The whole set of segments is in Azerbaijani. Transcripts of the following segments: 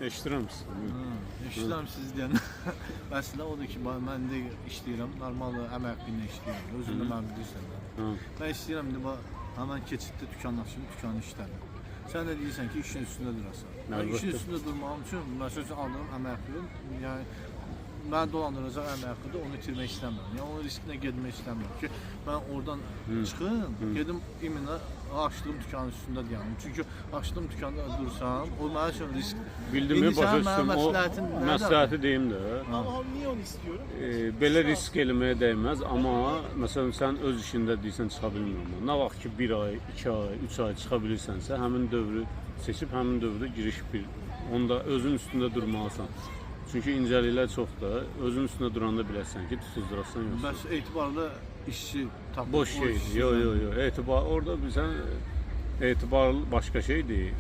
Eşidirəm sizi. Eşidirəm sizi deyən. Məsələ odur ki, mən indi işləyirəm, normal əmək haqqı ilə işləyirəm. Özün də mən bilirsən də. Mən istəyirəm indi bax, həmən keçiddə dükan açım, dükanı işlədim. Sən də deyirsən ki, işin üstündə durasan. Mən işin üstündə durmağım üçün, məsəl üçün aldığım əmək haqqı, yəni məni dolandıracaq əmək haqqıdır, onu itirmək istəmirəm. Yəni onun riskinə getmək istəmirəm ki, mən oradan çıxım, gedim imенно açdığım dükanın üstündə dayanım. Çünki açdığım dükanda dursam, o mənim üçün riskdir. Bildim, İndi başa sən mənim düşdüm. O məsləhətin nədir? məsləhəti deyim də. Ama niye onu istiyorum? Belə risk eləməyə dəyməz, amma məsələn sən öz işində deyirsən çıxa bilmirəm. Nə vaxt ki 1 ay, 2 ay, 3 ay çıxa bilirsənsə, həmin dövrü seçib həmin dövrdə giriş bir onda özün üstündə durmalısan. Çünki incəliklər çoxdur. Özün üstündə duranda biləsən ki, tutuzdurasan yoxsa. Bəs etibarlı işçi tapmaq Boş şeydir. Yox, yox, yox. Etibar orada bilsən etibar başqa şeydir.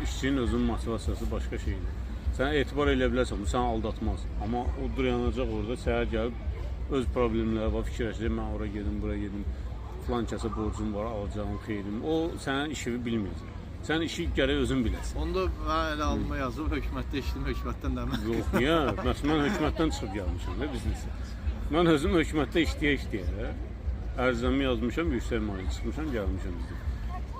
İşçinin özünün motivasiyası başqa şeydir. Sən etibar eləyə bilərsən, bu səni aldatmaz. Amma o dayanacaq orada səhər gəlib öz problemləri var, fikirləşəcək, mən ora gedim, bura gedim, filan kəsə borcum var, alacağım, xeyrim. O sənin işini bilməyəcək. Sən işi gərək özün biləsən. Onda mən elə alnıma yazıb hökumətdə işləyim, hökumətdən də mən. Yox, niyə? Bəs mən hökumətdən çıxıb gəlmişəm də biznesə. Mən özüm hökumətdə işləyə-işləyə ərizəmi yazmışam, yüksək maaş çıxmışam, gəlmişəm bizə.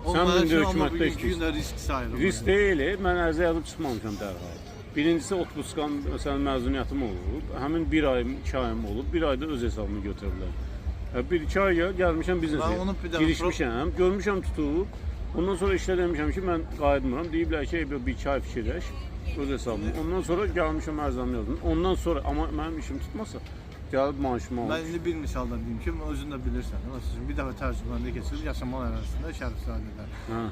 O Sən mənim indi üçün amma hökumətdə bugünkü işləyirsən. gündə risk sayılır. Risk deyil, mən ərizə yazıb çıxmamışam dərhal. Birincisi otpuskam, məsələn, məzuniyyətim olub. Həmin bir ayım, 2 ayım olub. Bir ayda öz hesabımı götürə bilərəm. Bir iki ay gəlmişəm biznesə. Mən onu bir dəfə Girişmişəm, görmüşəm tutub. Ondan sonra işlə demişəm ki, mən qayıtmıram. Deyiblər ki, bir iki ay fikirləş öz hesabımı. Ondan sonra gəlmişəm ərizəmi yazdım. Ondan sonra amma mənim işim tutmasa gəlib maaşımı Mən almışam. indi bir misal da deyim ki, özün də bilirsən. Məsələn, bir dəfə tərcüməndə keçirdim Yasamal ərazisində Şərifzadədə. Hə.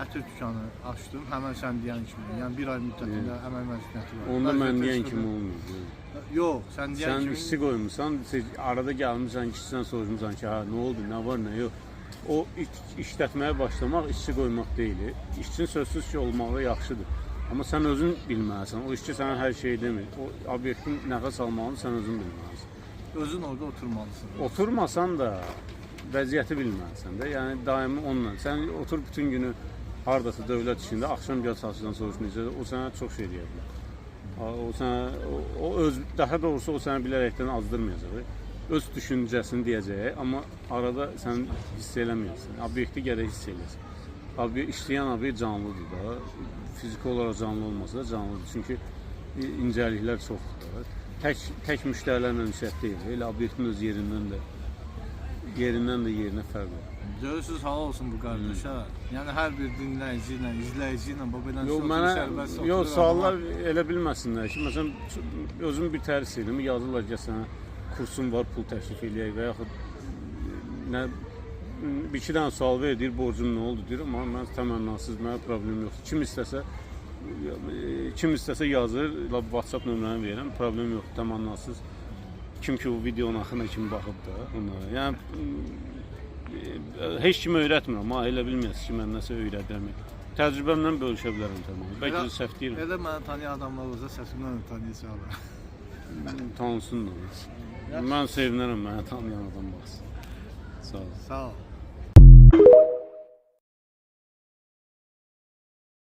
Ətir dükanı açdım, həmən sən deyən kimi. Yəni bir ay müddətində əmək məzuniyyəti var. Onda mən Vəziyyətə deyən çıxdım. kimi olmuyor. Yox, sən deyən Sən kimi. işçi qoymusan, arada gəlmisən, kişidən soruşmusan ki, hə, nə oldu, nə var, nə yox. O işlətməyə başlamaq işçi qoymaq deyil. İşçinin sözsüz ki, olmağı yaxşıdır. Amma sən özün bilməlisən. O işçi sənə hər şeyi demir. O obyektin nəfəs almağını sən özün bilməlisən. Özün orada oturmalısın. Oturmasan da vəziyyəti bilməlisən də. Yəni daimi onunla. Sən otur bütün günü hardasa dövlət işində, axşam gəl satıcıdan soruş necədir, o sənə çox şey deyə bilər. O sənə o öz daha doğrusu o sənə bilərəkdən azdırmayacaq. Öz düşüncəsini deyəcək, amma arada sən hiss eləməyəsən. Obyekti gərək hiss eləyəsən. Obyekt işləyən obyekt canlıdır da. Fiziki olaraq canlı olmasa da canlıdır. Çünki incəliklər çoxdur da. Tək müştərilərlə ünsiyyət deyil. Elə obyektin öz yerindən də yerinə fərq var. Görürsüz halal olsun bu qardaşa. Yəni hər bir dinləyici ilə, izləyici ilə bu belə Yox mənə yox suallar elə bilməsinlər ki, məsələn özüm bir tərif edirəm, yazırlar ki, sənə kursum var, pul təklif eləyək və yaxud nə bir iki dənə sual verir, deyir borcum nə oldu deyir, amma mən təmənnasız, mənə problem yoxdur. Kim istəsə yazır, lap WhatsApp nömrəni verirəm, problem yoxdur, təmənnasız. Kim ki bu videonun axırına kimi baxıb da onlara. Yəni heç kimə öyrətmirəm, ha, elə bilməyəsiniz ki, mən nəsə öyrədirəm. Təcrübəmlə bölüşə bilərəm tamam. Bəlkə də səhv deyirəm. Elə məni tanıyan adamlar olsa səsimdən də tanıyacaqlar. Tanısınlar. Mən sevinərəm mənə tanıyan adam baxsın. Sağ ol. Sağ ol.